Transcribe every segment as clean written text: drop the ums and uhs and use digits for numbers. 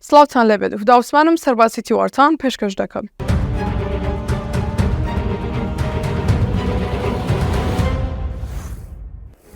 سڵاوتان لێبێت هودا عوسمانم سەرباسی تیوارتان پێشکەش دەکەم.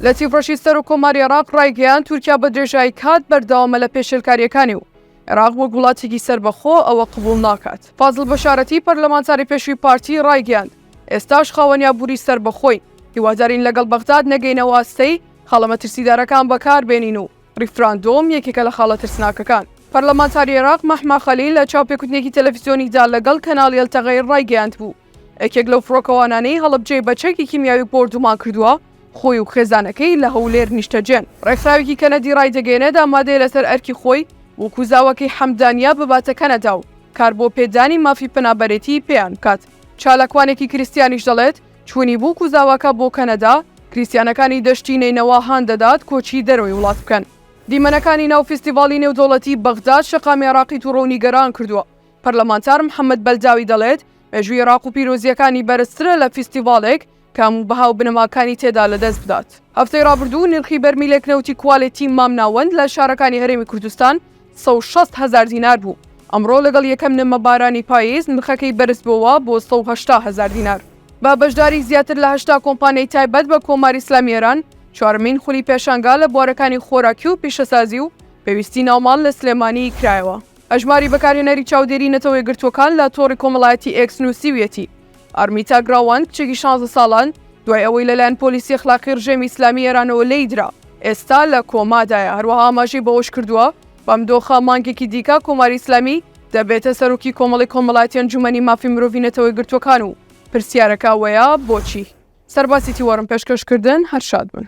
لەتیف ڕەشید سەرۆک کۆماری عێراق ڕایگەیاند تورکیا بە درێژایی کات بەردەوامە لە پێشێلکارییەکانی و عێراق وەک وڵاتێکی سەربەخۆ ئەوە قبوڵ ناکات. فازڵ بەشارەتی پەرلەمانتاری پێشووی پارتی ڕایگەیاند ئێستاش خاوەنی ئابووری سەربەخۆین، هیوادارین لەگەڵ بەغداد نەگەینەوە ئاستەی خاڵە مەترسیدارەکان بەکاربێنین و ڕیفراندۆم یەکێکە لە خاڵە ترسناکەکان. پەرلەمانتاری عێراق مەحما خەلیل لە چاوپێکوتنێکی تەلەفزیۆنیدا لەگەڵ کەناڵی ئەلتەغەیر ڕایگەیاندبوو، یەکێک لەو فڕۆکەوانانەی هەڵەبجەی بە چەکی کیمیاوی بۆردومان کردووە، خۆی و خێزانەکەی لە هەولێر نیشتەجێن. ڕێکخراوێکی کەنەدی ڕایدەگەیەنێت ئامادەیە لەسەر ئەرکی خۆی وەکو زاواکەی حەمدانیا بباتە کەنەدا و کار بۆ پێدانی مافی پەنابەرێتی پێیان بکات. چالاکوانێکی کریستیانیش دەڵێت، چوونی بووک و زاواکە بۆ کەنەدا، کریستیانەکانی دەشتی نەینەوا هان دەدات کۆچی دەرەوەی وڵات بکەن. دیمەنەکانی ناو فیستیڤاڵی نێودەوڵەتی بەغداد شەقامی عێراقی توڕە و نیگەران کردووە. پەرلەمانتار محەمەد بەلداوی دەڵێت، مێژووی عێراق و پیرۆزییەکانی بەرزترە لە فیستیڤاڵێک کە هەموو بەها و بنەماکانی تێدا لەدەست بدات. هەفتەی ڕابردوو نرخی بەرمیلێک نەوتی کوالێتی مامناوەند لە شارەکانی هەرێمی کوردستان 160 هەزار دینار بوو، ئەمڕۆ لەگەڵ یەکەم نمە بارانی پاییز نرخەکەی بەرزبۆوە بۆ 180 هەزار دینار. بە بەشداری زیاتر لە 80 کۆمپانیای تایبەت بە کۆماری ئیسلامی ئێران، چوارەمین خولی پێشانگا لە بوارەکانی خۆراکی و پیشەسازی و پێویستی ناوماڵ لە سلێمانی کرایەوە. هەژماری بەکارهێنەری چاودێری نەتەوە یەکگرتووەکان لە تۆڕی کۆمەڵایەتی ئێکس نووسیویەتی، ئارمیتا گراوەند کچێکی 16 ساڵان دوای ئەوەی لەلایەن پۆلیسی ئەخلاقی ڕژێمی ئیسلامی ئێرانەوە لێی درا، ئێستا لە کۆمادایە. هەروەها ئاماژەی بەوەشکردووە، بەم دۆخە مانگێکی دیکە کۆماری ئیسلامی دەبێتە سەرۆکی کۆمەڵەی کۆمەڵایەتی ئەنجومەنی مافی مرۆڤی نەتەوە یەکگرتووەکان و پرسیارەکە ئەوەیە بۆچی؟ سەرباسی تیوارم پێشکەش کردن هەر شاد بن.